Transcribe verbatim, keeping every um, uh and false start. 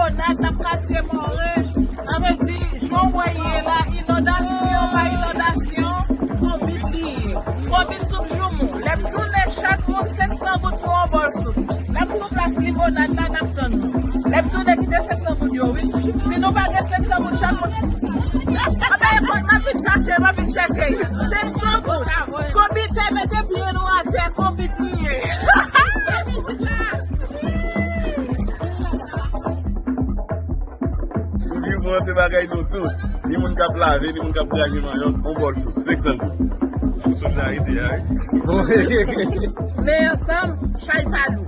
Limonad, n ap katye Mòren. Sa vle di, jan w wè ye la, inondasyon pa inondasyon, konbit li ye. Konbit soup joumou. Lè m tounen, chak moun senk san goud pou yon bòl soup. N ap sou plas limonad la, n ap tann nou. Lè m tounen, kite senk san goud yo, wi. Si nou pa gen senk san goud, chak moun. Anben, ekòt, m ap vin chache, m ap vin chache. Senk san goud. Konbit, mete pye nou atè, konbit li ye. Sou Livon, se bagay nou tout. Ni moun k ap lave, ni moun k ap graje manyòk, on bòl soup, senk san goud. Solidarite a, wi. Men ansanm, chay pa lou.